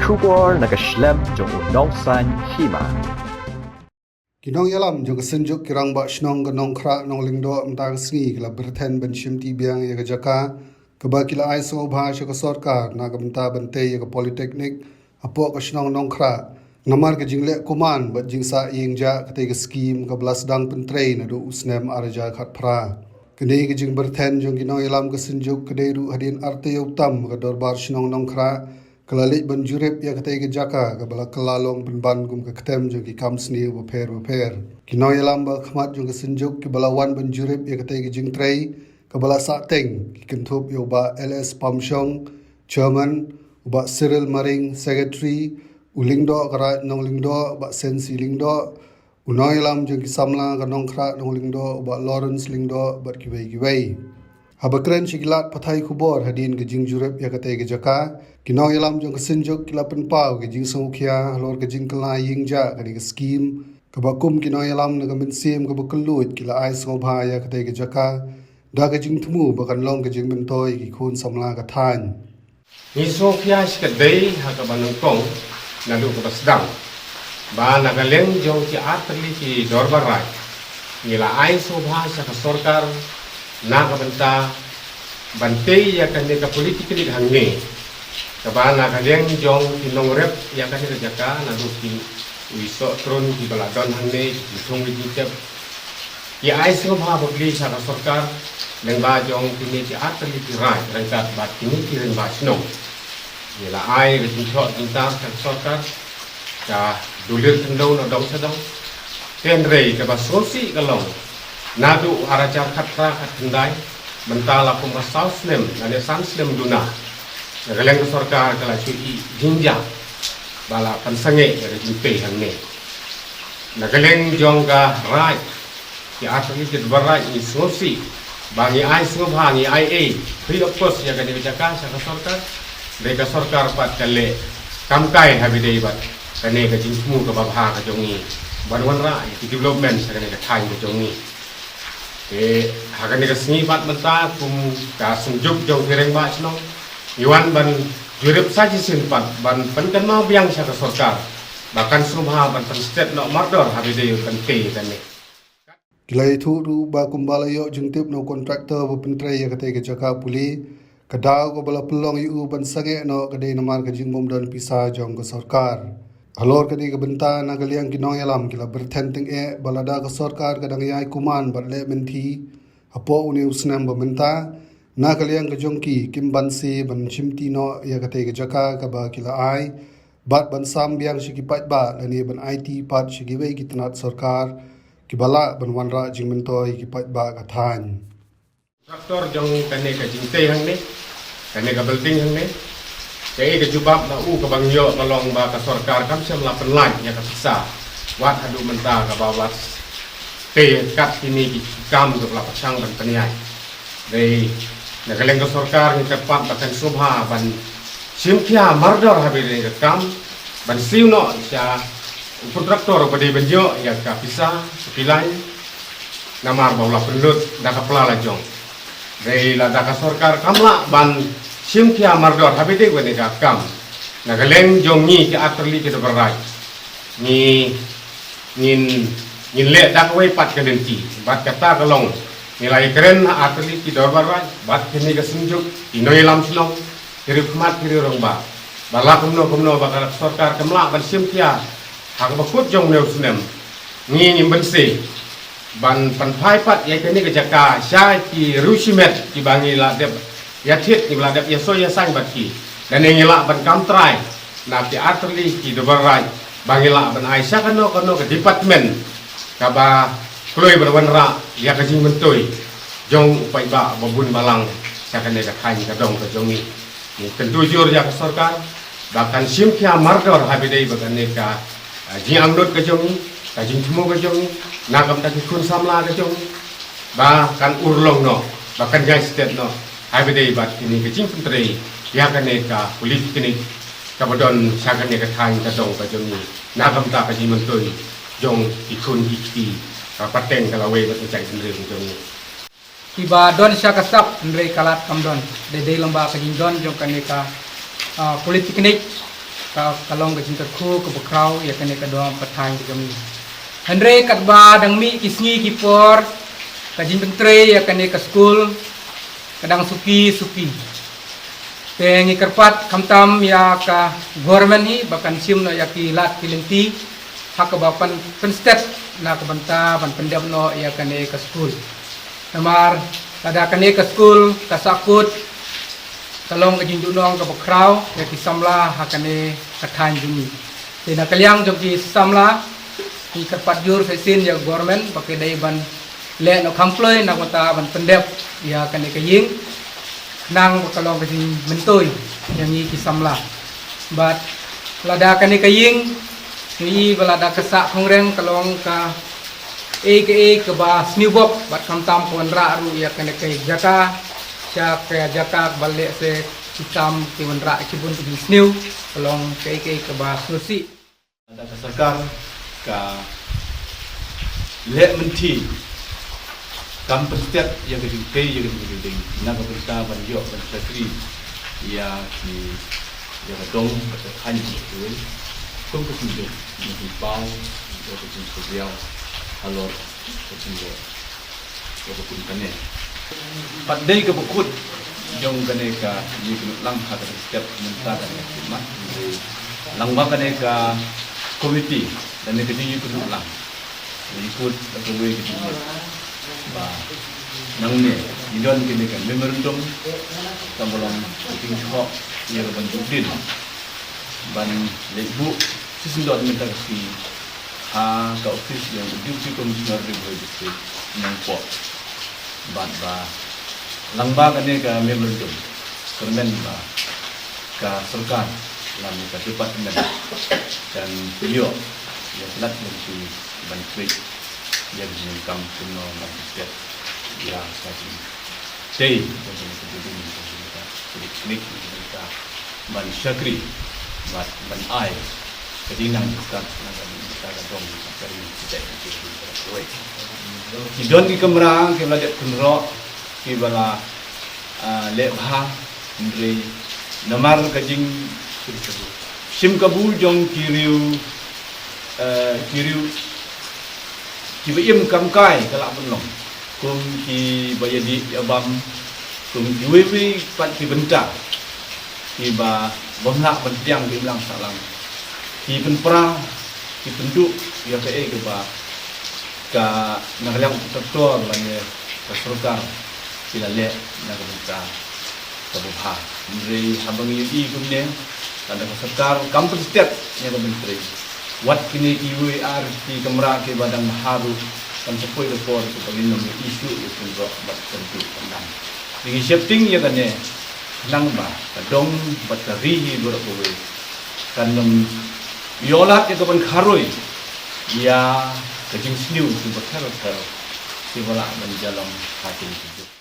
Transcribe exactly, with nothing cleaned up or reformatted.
Khubor na ka shlem jong u nongsan hima. Ki nongïalam jong ka Synjuk ki Rangbah Shnong ka Nongkhrah Nonglyngdoh mynta ka sngi ki la byrthen ban shimti biang ïa ka jaka kaba ki la ai sngewbha sha ka sorkar na ka bynta ban tei ïa ka polytechnic hapoh ka shnong Nongkhrah, namar ka jingleh kuman bad jingsah ïing jah katei ka skim kaba la sdang pyntrei naduh u snem ar hajar khatphra. Kane ka jingbyrthen jong ki nongïalam ka Synjuk ka dei ruh hadien artaïew tam ka Dorbar Shnong Nongkhrah ka la leit ban jurip ïa katei ka jaka kaba la kylla long pynban kum ka ktem jong ki kam sniew bapher bapher. Ki nongïalam ba khmat jong ka Synjuk kiba la wan ban jurip ïa katei ka jingtrei kaba la sahteng ki kynthup ïa u Bah L S Pamshong, Chairman, u Bah Cyril Maring, Secretary, u Lyngdoh Karaid Nonglyngdoh, Bah Sensi Lyngdoh, u nongïalam jong ki samla ka Nongkhrah Nonglyngdoh, u Bah Lawrence Lyngdoh bad kiwei kiwei. Haba kren sha ki lad pathai khubor hadien ka jingjurip ïa katei ka jaka, ki nongïalam jong ka Synjuk ki la pynpaw ka jingsngewkhia halor ka jingkylla ïing jah kane ka skim kaba kum ki nongïalam na ka mynsiem kaba kylluid ki la ai sngewbha ïa katei ka jaka da ka jingthmu ba kan long ka jingmyntoi ki khun samla ka thaiñ. Ngi sngewkhia shikatdei ha kaba nyngkong naduh kaba sdang ba na ka liang jong ki artylli ki dorbar raid ngi la ai sngewbha sha ka sorkar na ka bynta ban tei ïa kane ka polytechnic hangne, kaba na ka liang jong ki nongrep ïa kane ka jaka naduh ki u Isoh Trun kiba la don hangne, ki thung ki jingtep. Ki ai sngewbha bapli sha ka sorkar lyngba jong kine ki artylli ki raid ryngkat bad kine ki rangbah shnong. Ngi la ai ka jingthoh jingtar sha ka sorkar, ka dulir khyndew na dong sha dong. Hynrei kaba sngewsih ka long naduh ar hajar khatphra khatkhyndai mynta la kumba saw snem lane san snem duna, na ka liang ka sorkar ka la shu ïeh jingjia ba la pynsangeh ïa ka jingtei hangne. Na ka liang jong ka raid, ki artylli ki dorbar raid ngi sngewsih ba ngi ai sngewbha, ngi ai ei free of cost ïa kane ka jaka sha ka sorkar. Dei ka sorkar pat ka leh kam kai ha ba ïadei bad kane ka jingthmu kaba bha ka jong ngi ban wanrah ïa ki development sha kane ka thaiñ ka jong ngi. Te ha kane ka sngi pat mynta kum ka Synjuk jong ki rangbah shnong ngi wan ban jurip sa shisien pat ban pynkynmaw biang sha ka sorkar ba kan sngewbha ban pynstet noh mardor ha ba ïadei ban tei kane. Ki la ïathuh ruh ba kumba la ïoh jingtip na u kontraktor ba pyntrei ïa katei ka jaka pule, ka daw kaba la pynlong ïa u ban sangeh noh ka dei namar ka jingbym don pisa jong ka sorkar. Halor kane ka bynta na ka liang ki nongïalam ki la byrthen tyngeh ba lada ka sorkar ka dang ïai kuman bad leh mynthi hapoh une u snem ba mynta, na ka liang ka jong ki kim banse ban shimti noh ïa katei ka jaka kaba ki la ai bad ban sam biang sha ki paidbah lane ban aiti pat sha kiwei ki tnat sorkar kiba lah ban wanrah jingmyntoi ïa ki paidbah ka thaiñ. Kontraktor jong kane ka jingtei hangne, kane ka building hangne, kaei ka jubab na u kaba ngi ïoh ka long ba ka sorkar kam shym la pynlait ïa ka pisa wat haduh mynta kaba wat tei kat kine ki kam kaba la pyrshang ban pynïaid. Dei na ka liang ka sorkar ngi kyrpad ba kan sngewbha ban shim khia mardor ha ba ïadei ka kam, ban siew noh sha u kontraktor ba dei ban ïoh ïa ka pisa ka pilai, namar ba u la pynlut da ka pla la jong. Dei lada ka sorkar kam lah ban shim khia mardor ha ba ïadei kane ka kam, na ka liang jong ngi ki artylli ki dorbar raid ngi ngin, ngin leh da kawei pat ka lynti. Bad kata ka long ngi la ïakren ha artylli ki dorbar raid bad kine ka Synjuk, ki nongïalam shnong, ki riewkhmat ki riewrangbah, ba la kumno kumno ba ka sorkar kam lah ban shim khia ha kaba kut jong une u snem, ngi ngim banse ban pynphai pat ïa kane ka jaka sha ki riew shimet kiba ngi la dep ïa thied, kiba la dep ïa soi ïa sain bad ki. Lane ngi lah ban kam trai na ki artylli ki dorbar raid ba ngi lah ban ai sha kano kano ka department kaba kloi ban wanrah ïa ka jingmyntoi jong u paidbah ba bun balang sha kane ka thaiñ ka dong ka jong ngi. Ngi kyntu jur ïa ka sorkar ba kan shim khia mardor ha ba ïadei bad kane ka, ah, jingangnud ka jong ngi, ka jingthmu ka jong ngi, na ka bynta ki khun samla ka jong ngi, ba kan urlong noh, ba kan ïai stet noh ha ba ïadei bad kine ka jingpyntrei ïa kane ka polytechnic kaba don sha kane ka thaiñ ka dong ka jong ngi, na ka bynta ka jingmyntoi jong ki khun ki kti, ka pateng ka lawei bad ka jaitbynriew ka jong ngi. Kiba don sha ka sap hynrei ka lad kam don. Dei dei lyngba ka jingdon jong kane ka, ah, polytechnic. Ka, ka long ka jingkyrkhu kaba khraw ïa kane ka dong ka thaiñ ka jong ngi. Hynrei katba dang mih ki sngi ki por, ka jingpyntrei ïa kane ka skul ka dang suki suki. Te ngi kyrpad khamtam ïa ka government hi ba kan shim noh ïa ki lad ki lynti ha kaba pyn, pynstet na ka bynta ban pyndep noh ïa kane ka skul. Namar lada kane ka skul ka sahkut, ka long ka jingduhnong kaba khraw ïa ki samla ha kane ka thaiñ jong ngi. Te na ka liang jong ki samla, ngi kyrpad jur sa shisien ïa government ba ki dei ban leh noh kham kloi na ka bynta ban pyndep ïa kane ka ïing, khnang ba ka long ka jingmyntoi ïa ngi ki samla. Bad lada kane ka ïing, ngi i ba lada ka sah khongreng ka long ka ei ka ei kaba sniew bok, bad khamtam ka wanrah ruh ïa kane ka jaka sha ka jaka ba leh se ki kam ki wanrah ki bun ki jingsniew, ka long ka ei ka ei kaba sngewsih. Lada ka sorkar ka leh mynthi, kam pynstet ïa ka jingtei ïa ka jingding na ka bynta ban ïoh ban shakri ïa ki, ïa ka dong bad ka thaiñ jong ka, kum ka jingduk, ïa ka jingpaw, ïa ka jingpynriaw halor ka jingïoh kaba kum kane. Pat dei kaba kut jong kane ka ïing kynnoh lang ha kane ka step mynta da ka khidmat, hynrei lyngba kane ka komiti da kane ka ïing kynnoh lang, ngi kut da kawei ka jingmut ba nangne ngi don kane ka memorandum kaba long ka jingshoh ïa ka ban buh dien ban leit buh shisyndon mynta ka sngi ha ka ophis jong u Deputy Commissioner Ri Bhoi District Nongpoh. Bad ba lyngba kane ka memorandum kyrmen ba ka sorkar lane ka department kan ïoh ïa ka lad lynti ban peit ïa ka jingkam kumno ban peit ïa ka jing tei jong ka building jong ka polyclinic jong ka ban shakri bad ban ai ka jingnang jingstad na ka bynta ka dong ka ri ka jaitbynriew ka Ri Bhoi. Ki don ki kamra kiba la dep kynroh kiba la, ah, leh bha, hynrei namar ka jingshim kabu jong ki riew, eh, ki riew kiba im kam kai ka lah ban long kum kiba ïadih ïabam, kum kiwei wei pat ki bynta kiba bym lah ban pdiang ki imlang sahlang, ki pynpra, ki pynduh ïa kaei kaba ka, na ka liang u kontraktor lane ka sorkar ki la leh na ka bynta kaba bha. Hynrei haba ngi ïohi kumne, lada ka sorkar kam pynstet ïa ka ban trei, wat kine kiwei ar ki kamra kiba dang bha ruh, kan sa poi ka por kaba ngin ym ïohi shuh ïa ka kynroh bad ka kynduh kyndan. Te ngi sheptieng ïa kane khnang ba ka dong bad ka ri hi baroh kawei kan ym ïoh lad ïa ka ban kharoi ïa ka jingsniew kiba pher pher kiba lah ban ïalong ha kine ki juk.